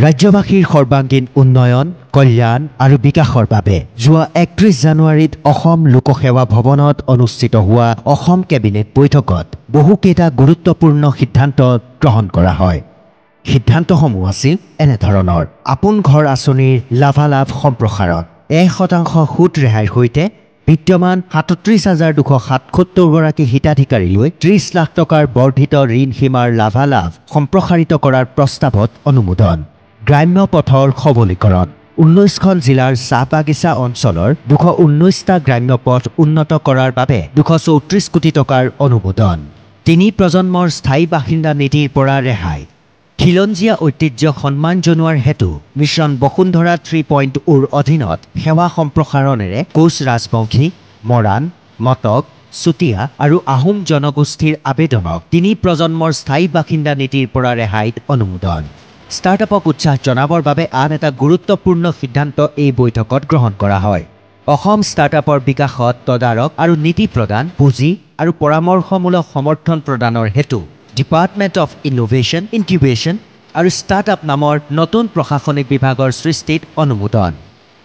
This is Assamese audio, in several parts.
ৰাজ্যবাসীৰ সৰ্বাংগীন উন্নয়ন, কল্যাণ আৰু বিকাশৰ বাবে যোৱা 31 জানুৱাৰীত অসম লোকসেৱা ভৱনত অনুষ্ঠিত হোৱা অসম কেবিনেট বৈঠকত বহুকেইটা গুৰুত্বপূৰ্ণ সিদ্ধান্ত গ্ৰহণ কৰা হয়। সিদ্ধান্তসমূহ আছিল এনেধৰণৰ: আপোন ঘৰ আঁচনিৰ লাভালাভ সম্প্ৰসাৰণ, 1% সুত ৰেহাইৰ সৈতে বিদ্যমান 37,277গৰাকী হিতাধিকাৰীলৈ 30 লাখ টকাৰ বৰ্ধিত ঋণ সীমাৰ লাভালাভ সম্প্ৰসাৰিত কৰাৰ প্ৰস্তাৱত অনুমোদন। গ্ৰাম্য পথৰ সবলীকৰণ, 19খন জিলাৰ চাহ বাগিচা অঞ্চলৰ 219টা গ্ৰাম্য পথ উন্নত কৰাৰ বাবে 234 কোটি টকাৰ অনুমোদন। তিনি প্ৰজন্মৰ স্থায়ী বাসিন্দা নীতিৰ পৰা ৰেহাই, খিলঞ্জীয়া ঐতিহ্যক সন্মান জনোৱাৰ হেতু মিছন বসুন্ধৰা 3.0ৰ অধীনত সেৱা সম্প্ৰসাৰণেৰে কোচ ৰাজবংশী, মৰাণ, মটক, চুতীয়া আৰু আহোম জনগোষ্ঠীৰ আবেদনক তিনি প্ৰজন্মৰ স্থায়ী বাসিন্দা নীতিৰ পৰা ৰেহাইত অনুমোদন। ষ্টাৰ্টআপক উৎসাহ জনাবৰ বাবে আন এটা গুৰুত্বপূৰ্ণ সিদ্ধান্ত এই বৈঠকত গ্ৰহণ কৰা হয়। অসম ষ্টাৰ্টআপৰ বিকাশত তদাৰক আৰু নীতি প্ৰদান, পুঁজি আৰু পৰামৰ্শমূলক সমৰ্থন প্ৰদানৰ হেতু ডিপাৰ্টমেণ্ট অফ ইনোভেশ্যন, ইনকিউবেশ্যন আৰু ষ্টাৰ্টআপ নামৰ নতুন প্ৰশাসনিক বিভাগৰ সৃষ্টিত অনুমোদন।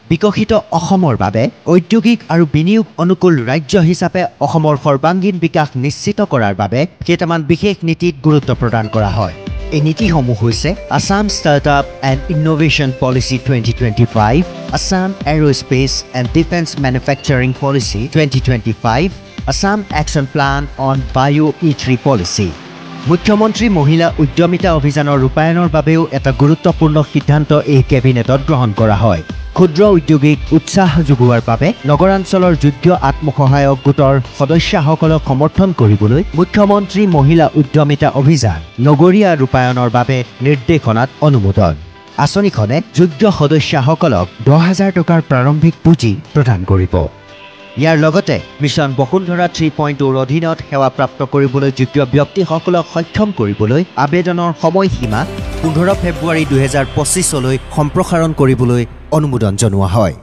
বিকশিত অসমৰ বাবে ঔদ্যোগিক আৰু বিনিয়োগ অনুকূল ৰাজ্য হিচাপে অসমৰ সৰ্বাংগীন বিকাশ নিশ্চিত কৰাৰ বাবে কেইটামান বিশেষ নীতিত গুৰুত্ব প্ৰদান কৰা হয়। এই নীতিসমূহ হৈছে Assam Startup and Innovation Policy 2025, Assam Aerospace and Defence Manufacturing Policy 2025, Assam Action Plan on Bio E3 Policy। মুখ্যমন্ত্ৰী মহিলা উদ্যমিতা অভিযানৰ ৰূপায়ণৰ বাবেও এটা গুৰুত্বপূৰ্ণ সিদ্ধান্ত এই কেবিনেটত গ্ৰহণ কৰা হয়। ক্ষুদ্ৰ উদ্যোগীক উৎসাহ যোগোৱাৰ বাবে নগৰাঞ্চলৰ যোগ্য আত্মসহায়ক গোটৰ সদস্যাসকলক সমৰ্থন কৰিবলৈ মুখ্যমন্ত্ৰী মহিলা উদ্যমিতা অভিযান নগৰীয়া ৰূপায়ণৰ বাবে নিৰ্দেশনাত অনুমোদন। আঁচনিখনে যোগ্য সদস্যাসকলক 10,000 টকাৰ প্ৰাৰম্ভিক পুঁজি প্ৰদান কৰিব। ইয়াৰ লগতে মিছন বসুন্ধৰা 3.0ৰ অধীনত সেৱা প্ৰাপ্ত কৰিবলৈ যোগ্য ব্যক্তিসকলক সক্ষম কৰিবলৈ আবেদনৰ সময়সীমা 15 ফেব্ৰুৱাৰী 2025লৈ সম্প্ৰসাৰণ কৰিবলৈ অনুমোদন জনোৱা হয়।